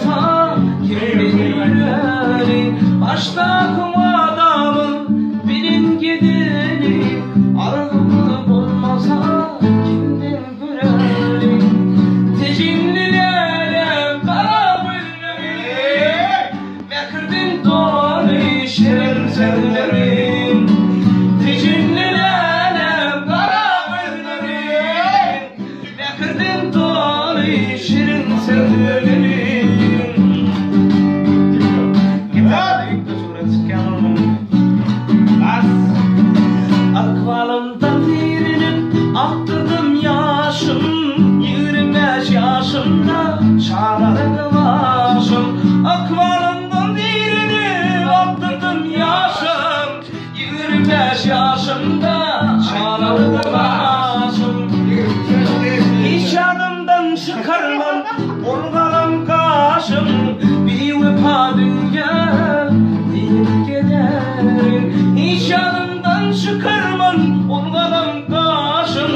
bolmasa kimden göreli Başdaky wadamyz bilen gideli Arzuwymyz bolmasa kimden göreli Tejenli lälem gara gözlerim Mähirden doly şirin sözlerim Tejenli lälem gara gözlerim Mähirden doly şirin sözlerim Ykbalymdan direnip akdyrdym ýaşym, 25 ýaşymda çagalyk başym. Ykbalymdan direnip akdyrdym ýaşym, 25 ýaşymda çagalyk başym. Hiç ýadymdan çykarman ol galam gaşym, Biwepa dünýä diýip gezerin. Hiç ýadymdan çykarman ol galam gaşym,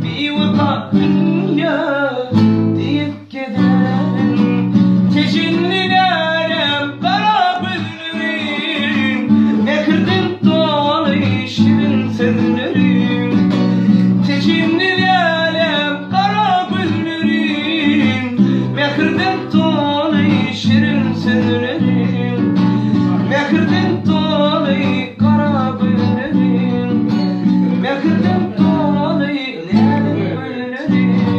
Biwepa dünýä diýip gezerin. Tejenli lälem gara gözlerim, Mähirden doly şirin sözlerim. Tejenli lälem gara gözlerim, Mähirden doly şirin sözlerim. Mähirden doly gara gözlerim, Mähirden doly läle gözlerim.